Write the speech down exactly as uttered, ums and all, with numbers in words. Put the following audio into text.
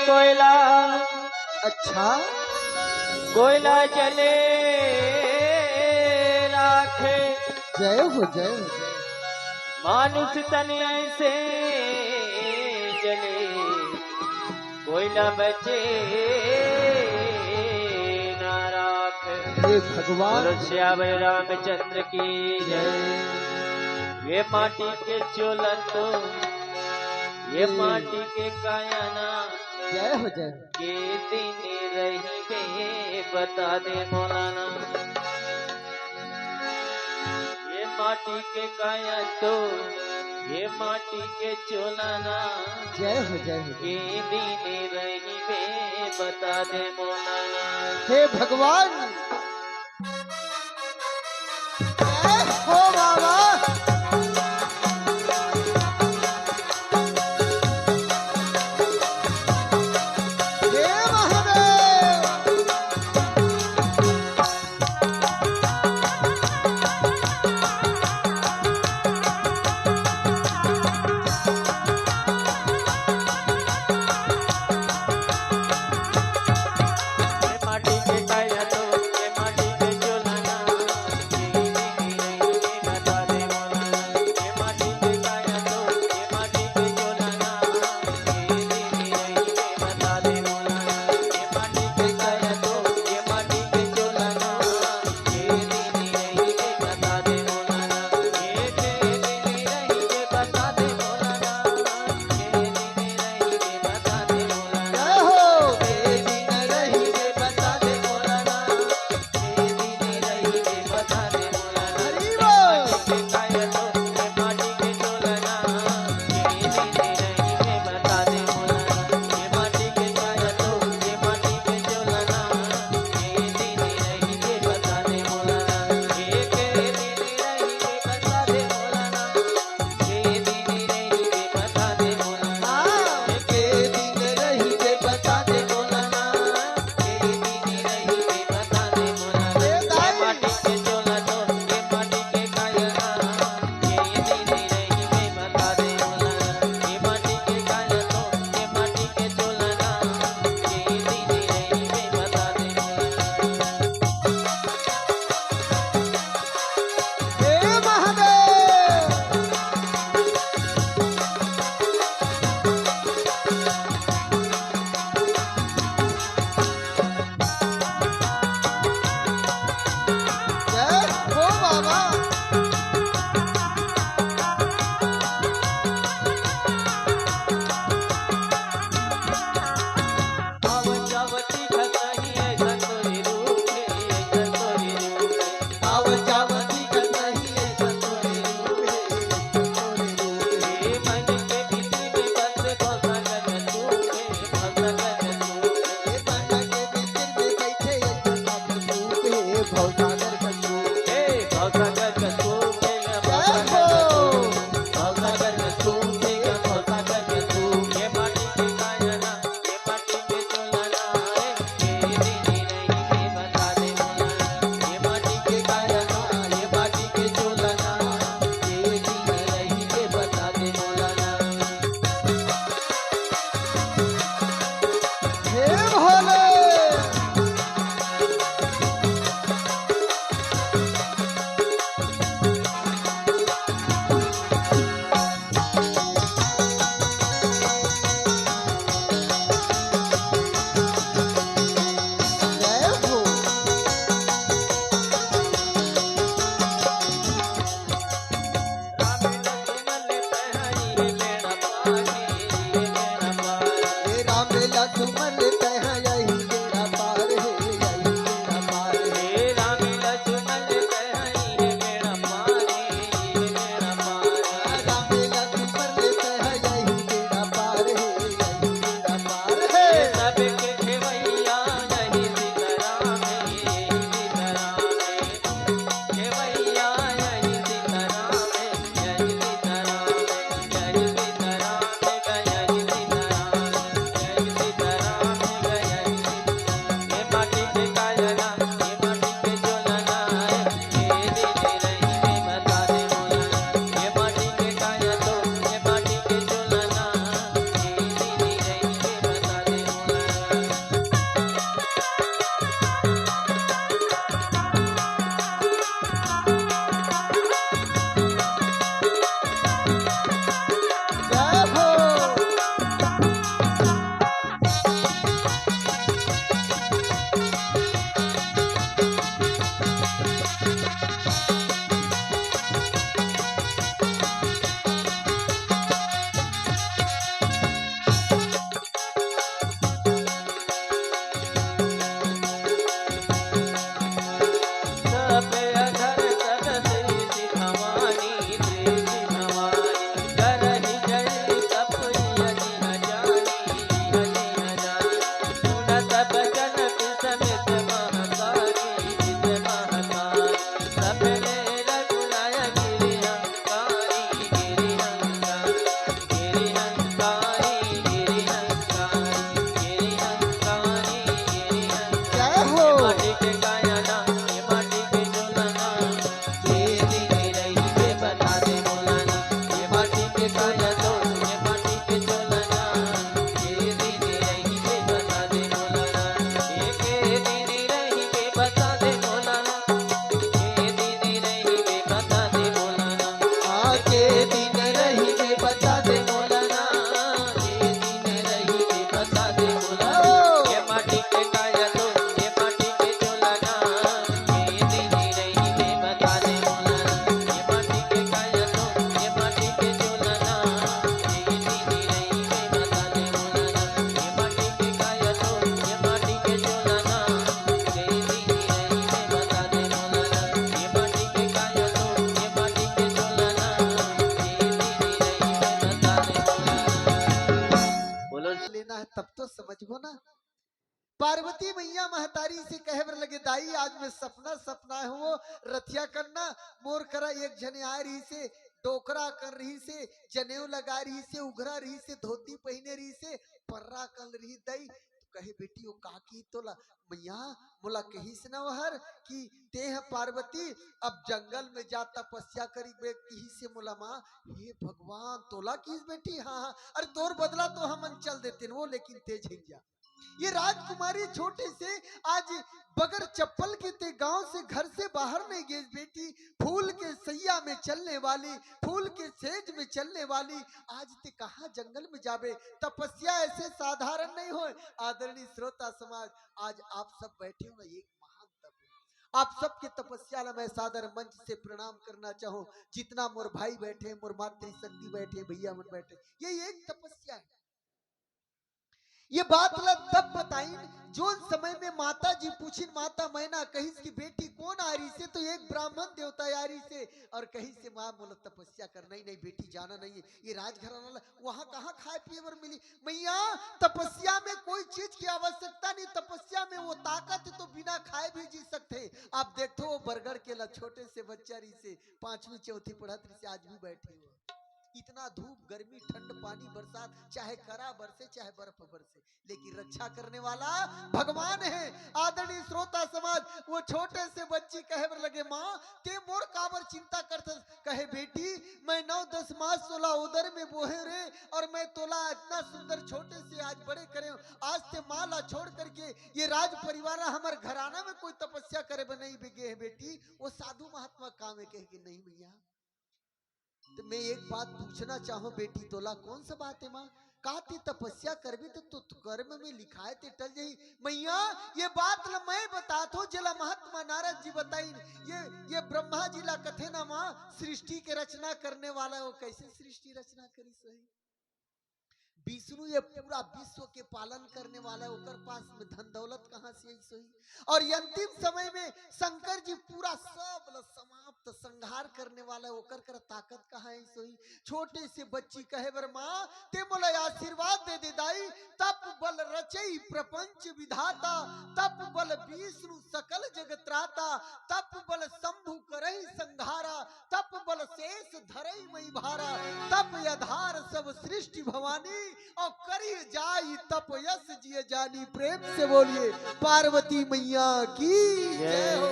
कोयला। अच्छा। कोयला जले राख। जय हो, जय हो, जय। मानुष तन ऐसे जले, कोयला बचे ना राख। हे भगवान। बोलो सियावर रामचंद्र की जय। ये माटी के चोला तो, ये माटी के काया ना, जय हो, जय हो। के दिन रहिबे बता दे मोला ना। ये माटी के काया तो, ये माटी के चोला ना। जय हो, जय हो। के दिन रहिबे बता दे मोला ना। हे भगवान। जय हो बाबा। हे महादेव। अब तो समझबो ना। पार्वती मैया महतारी से कहे बर लगे, दाई, आज मैं सपना सपनाए हंव, रथिया कन्ना, मोर करा एक झने आए रहिसे, डोकरा कर रहिसे, जनेऊ लगा रहिसे, उघरा रहिसे, धोती पहिने रहिसे, पर्रा कर रहिस दाई। तो कहे, बेटी, वो का किहिस तोला? मैया, मोला कहिस न वहर कि तेंह पार्वती अब जंगल में जा तपस्या करिबे किहिसे मोला माँ। हे भगवान, तोला किहिस बेटी? हाँ, हाँ। अरे, तोर बदला तो हमन चल देतेन वो, लेकिन तें झिन जा। ये राजकुमारी छोटे से आज बगैर चप्पल के ते गांव से, घर से बाहर नहीं गई बेटी। फूल के सैया में चलने वाली, फूल के सेज में चलने वाली, आज ते कहाँ जंगल में जाबे? तपस्या ऐसे साधारण नहीं होय। आदरणीय श्रोता समाज, आज आप सब बैठे हो ना, ये एक महान तप है। आप सबके तपस्या ला मैं सादर मंच से प्रणाम करना चाहूं। जितना मोर भाई बैठे, मोर मातृशक्ति बैठे, भैया मन बैठे, ये एक तपस्या है। ये बात ला तब बताइन, जोन समय में माता जी पूछिन, माता मैना कहिस कि बेटी कोन आ रहिसे, तो एक ब्राह्मण देवता आ रहिसे और कहिसे, माँ, मोला तपस्या करना ही नहीं बेटी, जाना नहीं है ये राजघराना ला, वहाँ कहाँ खाए पिए बर मिली? मैया, तपस्या में कोई चीज की आवश्यकता नहीं, तपस्या में वो ताकत है तो बिना खाए भी जी सकते हैं। आप देखो, वो बरगड़ के ला छोटे से बच्चा रहिसे, पांचवी चौथी पढ़त रहिसे, आज भी बैठे हो। इतना धूप, गर्मी, ठंड, पानी, बरसात, चाहे करा बरसे, चाहे बर्फ बरसे, लेकिन रक्षा करने वाला भगवान है। आदरणीय श्रोता समाज, वो छोटे से बच्ची कहे बर लगे, माँ, ते मोर काबर चिंता करथस? कहे, बेटी, मैं नौ दस मास तोला उदर में बोहे रे, और मैं तोला इतना सुंदर छोटे से आज बड़े करे हूँ। आज ते माँ ला छोड़ करके ये राज परिवार ला, हमर घराना में कोई तपस्या करे बर नहीं गे है बेटी। वो साधु महात्मा काम है, कहे कि नहीं मैया, तो मैं एक बात पूछना चाहूं बेटी, तोला कौन सा बात है माँ? का ते तपस्या करबे तो, तो, तो कर्म में लिखाए ते टल जाही। मैया, ये बात ला मैं बतात हूँ, जेला महात्मा नारद जी बताइन। ये, ये ब्रह्मा जी ला कथे ना माँ, सृष्टि के रचना करने वाला है, वो कैसे सृष्टि रचना करिस होही? विष्णु ये पूरा विश्व के पालन करने वाला है, ओकर पास में धन दौलत कहाँ से आई सोही? और ये अंतिम समय में शंकर जी पूरा सब ल समाप्त, संहार करने वाला है, ओकर कर ताकत कहाँ आई सोही? छोटे से बच्ची कहे बर, माँ, ते मोला आशीर्वाद दे दे दाई, तप बल रचई प्रपंच विधाता, तप बल विष्णु सकल जग त्राता, तप बल शंभु करई संहारा, तप बल शेष धरई मई भारा, तप आधार सब सृष्टि भवानी, और करिय जाई तप यश जिय जानी। प्रेम से बोलिए पार्वती मैया की जय हो।